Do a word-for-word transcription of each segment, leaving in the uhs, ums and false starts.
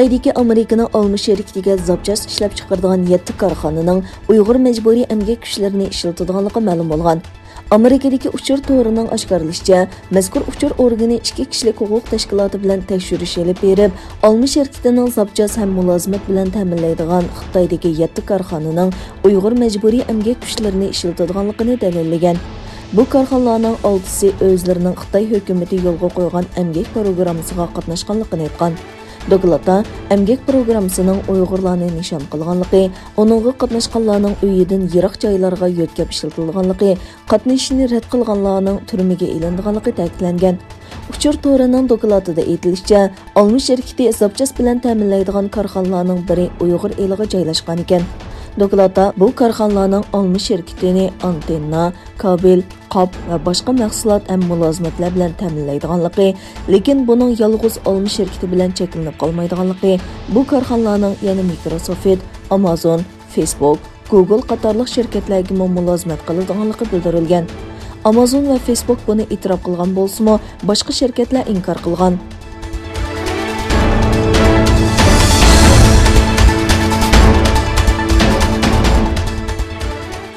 خىتايدىكى ئامېرىكىنىڭ ئالما شىركىتىگە زاپچاس ئىشلەپچىقىرىدىغان يەتتە كارخانىنىڭ ئۇيغۇر مەجبۇرىي ئەمگەك كۈچلىرىنى ئىشلىتىدىغانلىقى مەلۇم بولغان. ئامېرىكىدىكى ئۇچۇر تورىنىڭ ئاشكارىلىشىچە، مەزكۇر ئۇچۇر ئورگىنى ئىككى كىشىلىك ھوقۇق تەشكىلاتى بىلەن تەكشۈرۈش ئېلىپ بېرىپ، ئالما شىركىتىنىڭ زاپچاس ھەم مۇلازىمەت بىلەن تەمىنلەيدىغان خىتايدىكى يەتتە كارخانىنىڭ ئۇيغۇر مەجبۇرىي ئەمگەك كۈچلىرىنى ئىشلىتىدىغانلىقىنى دەلىللىگەن. بۇ كارخانىلارنىڭ ئالتىسى ئۆزلىرىنىڭ خىتاي ھۆكۈمىتى يولغا قويغان ئەمگەك پىروگراممىسىغا قاتناشقانلىقىنى ئېيتقان. دوكلاتتا ئەمگەك پىروگراممىسىنىڭ ئۇيغۇرلارنى نىشان قىلغانلىقى، ئۇنىڭغا قاتناشقانلارنىڭ ئۆيىدىن يىراق جايلارغا يۆتكەپ ئىشلىتىلىدىغانلىقى، قاتنىشىشنى رەت قىلغانلارنىڭ تۈرمىگە ئېلىنىدىغانلىقى تەكىتلەنگەن. ئۇچۇر تورىنىڭ دوكلاتىدا ئېيتىلىشىچە، ئالما شىركىتى زاپچاس بىلەن تەمىنلەيدىغان كارخانىلارنىڭ بىرى ئۇيغۇر ئېلىغا جايلاشقانىكەن. دوكلاتتا بۇ كارخانىلارنىڭ ئالما شىركىتىنى ئانتېننا، كابېل، قاپ ۋە باشقا مەھسۇلات ھەم مۇلازىمەتلەر بىلەن تەمىنلەيدىغانلىقى، لېكىن بۇنىڭ يالغۇز ئالما شىركىتى بىلەن چەكلىنىپ قالمايدىغانلىقى، بۇ كارخانىلارنىڭ يەنە مىكروسوفت، ئامازون، فېيسبوك، گۇگل قاتارلىق شىركەتلەرگىمۇ مۇلازىمەت قىلىدىغانلىقى بىلدۈرۈلگەن. ئامازون ۋە فېيسبوك بۇنى ئېتىراپ قىلغان بولسىمۇ، باشقا شىركەتلەر ئىنكار قىلغان.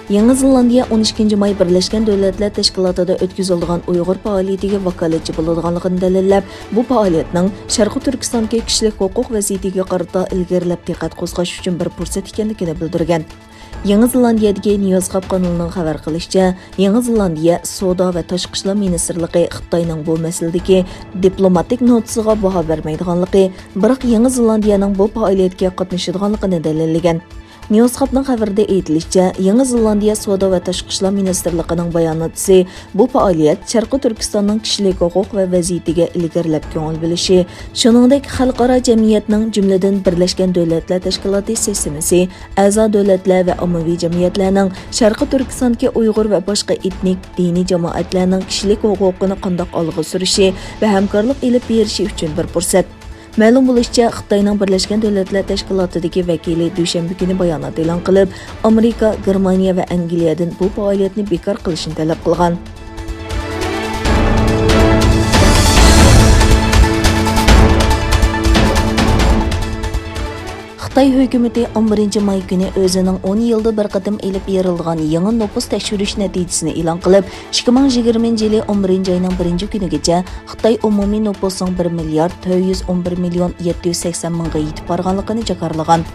يېڭى زېلاندىيە ئون ئىككىنچى ماي بىرلەشكەن دۆلەتلەر تەشكىلاتىدا ئۆتكۈزۈلىدىغان ئۇيغۇر پائالىيىتىگە ۋاكالەتچى بولىدىغانلىقىنى دەلىللەپ، بۇ پائالىيەتنىڭ شەرقىي تۈركىستاندىكى كىشىلىك ھوقۇق ۋەزىيىتىگە قارىتا ئىلگىرىلەپ دىققەت قوزغاش ئۈچۈن بىر پۇرسەت ئىكەنلىكىنى بىلدۈرگەن. يېڭى زېلاندىيەدىكى نيۇز خاب قانىلىنىڭ خەۋەر قىلىشىچە، يېڭى زېلاندىيە سودا ۋە تاشقى ئىشلار مىنىستىرلىقى خىتاينىڭ بۇ مەسىلىدىكى دىپلوماتىك نوتىسىغا باھا بەرمەيدىغانلىقى، بىراق يېڭى زېلاندىيەنىڭ بۇ پائالىيەتكە قاتنىشىدىغانلىقىنى دەلىللىگەن. نيۇز خابنىڭ خەۋىرىدە ئېيتىلىشىچە، يېڭى زېلاندىيە سودا ۋە تاشقى ئىشلار مىنىستىرلىقىنىڭ باياناتچىسى بۇ پائالىيەت شەرقىي تۈركىستاننىڭ كىشىلىك ھوقۇق ۋە ۋەزىيىتىگە ئىلگىرىلەپ كۆڭۈل بۆلۈشى، شۇنىڭدەك خەلقئارا جەمئىيەتنىڭ، جۈملىدىن بىرلەشكەن دۆلەتلەر تەشكىلاتى سىستېمىسى، ئەزا دۆلەتلەر ۋە ئاممىۋى جەمئىيەتلەرنىڭ شەرقىي تۈركىستاندىكى ئۇيغۇر ۋە باشقا ئېتنىك، دىنىي جامائەتلەرنىڭ كىشىلىك ھوقۇقىنى قانداق ئالغا سۈرۈشى ۋە ھەمكارلىق ئېلىپ بېرىشى ئۈچۈن بىر پۇرسەت. مەلۇم بولۇشىچە، خىتاينىڭ بىرلەشكەن دۆلەتلەر تەشكىلاتىدىكى ۋەكىلى دۈشەنبە كۈنى بايانات ئېلان قىلىپ، ئامېرىكا، گېرمانىيە ۋە ئەنگلىيەدىن بۇ پائالىيەتنى بىكار قىلىشنى تەلەپ قىلغان. خىتاي ھۆكۈمىتى ئون بىرىنچى ماي كۈنى ئۆزىنىڭ ئون يىلدا بىر قېتىم ئېلىپ بېرىلىدىغان يېڭى نوپۇس تەكشۈرۈش نەتىجىسىنى ئېلان قىلىپ، ئىككى مىڭ يىگىرمىنچى يىلى ئون بىرىنچى ئاينىڭ بىرىنچى كۈنىگىچە خىتاي ئومۇمىي نوپۇسىنىڭ بىر مىليارد تۆت يۈز ئون بىر مىليون يەتتە يۈز سەكسەن مىڭغا يېتىپ بارغانلىقىنى جاكارلىغان.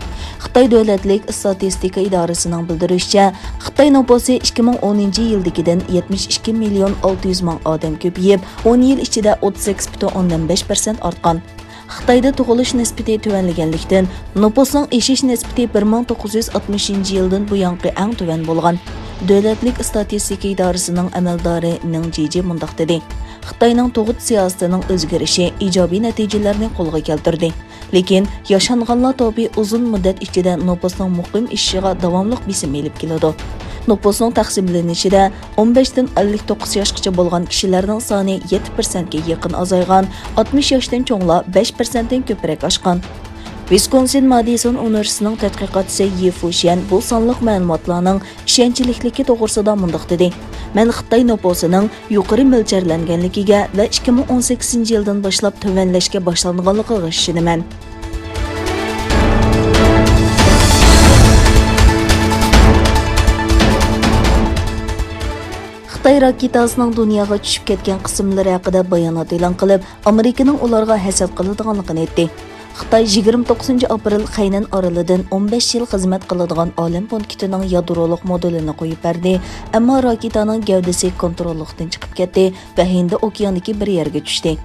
خىتاي دۆلەتلىك ئىستاتىستىكا ئىدارىسىنىڭ بىلدۈرۈشىچە، خىتاي نوپۇسى ئىككى مىڭ ئونىنچى يىلدىكىدىن يەتمىش ئىككى مىليون ئالتە يۈز مىڭ ئادەم كۆپىيىپ، ئون يىل ئىچىدە ئوتتۇز سەككىز پۈتۈن ئوندىن بەش پىرسەنت ئارتقان. خىتايدا تۇغۇلۇش نىسبىتى تۆۋەنلىگەنلىكتىن، نوپۇسنىڭ ئېشىش نىسبىتى بىر مىڭ توققۇز يۈز ئاتمىشىنچى يىلدىن بۇيانقى ئەڭ تۆۋەن بولغان. دۆلەتلىك ئىستاتىستىكا ئىدارىسىنىڭ ئەمەلدارى نىڭ جىجى مۇنداق دېدى: خىتاينىڭ تۇغۇت سىياسىتىنىڭ ئۆزگىرىشى ئىجابىي نەتىجىلەرنى قولغا كەلتۈردى. لېكىن ياشانغانلار توپى ئۇزۇن مۇددەت ئىچىدە نوپۇسنىڭ مۇقىم ئېشىشىغا داۋاملىق بېسىم ئېلىپ كېلىدۇ. نوپۇسنىڭ تەقسىملىنىشىدە ئون بەشتىن ئەللىك توققۇز ياشقىچە بولغان كىشىلەرنىڭ سانى يەتتە پىرسەنتكە يېقىن ئازايغان، ئاتمىش ياشتىن چوڭلار بەش پىرسەنتتىن كۆپرەك ئاشقان. ۋىسكونسىن مادىسون ئۇنىۋېرسىتېتىنىڭ تەتقىقاتچىسى يى فۇشيەن بۇ سانلىق مەلۇماتلارنىڭ ئىشەنچلىكلىكى توغرىسىدا مۇنداق دېدى: مەن خىتاي نوپۇسىنىڭ يۇقىرى مۆلچەرلەنگەنلىكىگە ۋە ئىككى مىڭ ئون سەككىزىنچى يىلدىن باشلاپ تۆۋەنلەشكە باشلانغانلىقىغا ئىشىنىمەن. خىتاي راكېتاسىنىڭ دۇنياغا چۈشۈپ كەتكەن قىسىملىرى ھەققىدە بايانات ئېلان قىلىپ، ئامېرىكىنىڭ ئۇلارغا ھەسەت قىلىدىغانلىقىنى ئېيتتى. خىتاي يىگىرمە توققۇزىنچى ئاپرېل خەينەن ئارىلىدىن ئون بەش يىل خىزمەت قىلىدىغان ئالەم پونكىتىنىڭ يادرولۇق مودېلىنى قويۇپ بەردى، ئەمما راكېتانىڭ گەۋدىسى كونتروللۇقتىن چىقىپ كەتتى ۋە ھىندى ئوكيانىدىكى بىر يەرگە چۈشتى.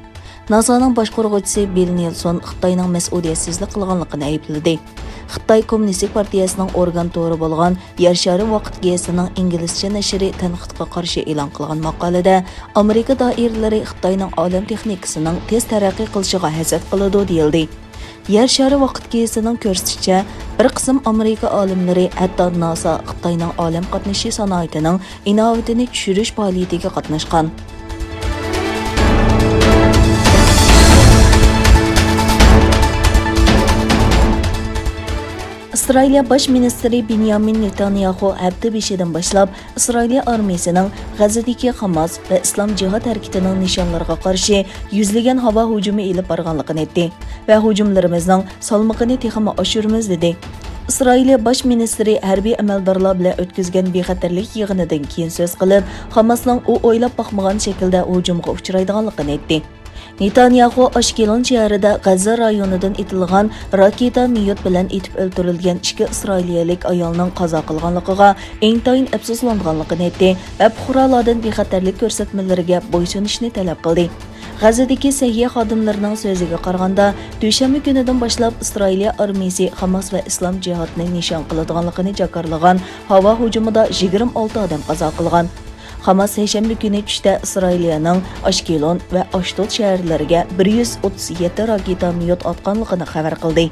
ناسانىڭ باشقۇرغۇچىسى بىل نېلسون خىتاينىڭ مەسئۇلىيەتسىزلىك قىلغانلىقىنى ئەيىبلىدى. خىتاي كوممۇنىستىك پارتىيەسىنىڭ ئورگان تورى بولغان يەر شارى ۋاقىت گېزىتىنىڭ ئىنگلىزچە نەشرى تەنقىدقا قارشى ئېلان قىلغان ماقالىدە، ئامېرىكا دائىرىلىرى خىتاينىڭ ئالەم تېخنىكىسىنىڭ تېز تەرەققىي قىلىشىغا ھەسەت قىلىدۇ، دېيىلدى. يەر شارى ۋاقىت گېزىتىنىڭ كۆرسىتىشىچە، بىر قىسىم ئامېرىكا ئالىملىرى، ھەتتا ناسا خىتاينىڭ ئالەم قاتنىشى سانائىتىنىڭ ئىناۋىتىنى چۈشۈرۈش پائالىيىتىگە قاتناشقان. ئىسرائىلىيە باش مىنىستىرى بېنيامىن نېتانياخۇ ھەپتە بېشىدىن باشلاپ ئىسرائىلىيە ئارمىيىسىنىڭ غەززىدىكى خاماس ۋە ئىسلام جىھاد ھەرىكىتىنىڭ نىشانلىرىغا قارشى يۈزلىگەن ھاۋا ھۇجۇمى ئېلىپ بارغانلىقىنى ئېيتتى ۋە ھۇجۇملىرىمىزنىڭ سالمىقىنى تېخىمۇ ئاشۇرىمىز، دېدى. ئىسرائىلىيە باش مىنىستىرى ھەربىي ئەمەلدارلار بىلەن ئۆتكۈزگەن بىخەتەرلىك يىغىنىدىن كېيىن سۆز قىلىپ، خاماسنىڭ ئۇ ئويلاپ باقمىغان شەكىلدە ھۇجۇمغا ئۇچرايدىغانلىقىنى ئېيتتى. نېتانياخۇ ئاشكېلون شەھىرىدە غەززە رايونىدىن ئېتىلغان راكېتا مېيوت بىلەن ئېتىپ ئۆلتۈرۈلگەن ئىككى ئىسرائىلىيەلىك ئايالنىڭ قازا قىلغانلىقىغا ئىنتايىن ئەپسۇسلانغانلىقىنى ئېيتتى ۋە پۇقرالاردىن بىخەتەرلىك كۆرسەتمىلىرىگە بويسۇنۇشنى تەلەپ قىلدى. غەززىدىكى سەھىيە خادىملىرىنىڭ سۆزىگە قارىغاندا، دۈشەنبە كۈنىدىن باشلاپ ئىسرائىلىيە ئارمىيىسى خاماس ۋە ئىسلام جىھادىنى نىشان قىلىدىغانلىقىنى جاكارلىغان ھاۋا ھۇجۇمىدا يىگىرمە ئالتە ئادەم قازا قىلغان. خاماس سەيشەنبە كۈنى چۈشتە ئىسرائىلىيەنىڭ ئاشكېلون ۋە ئاشدود شەھەرلىرىگە بىر يۈز ئوتتۇز يەتتە راكېتا مېيوت ئاتقانلىقىنى خەۋەر قىلدى.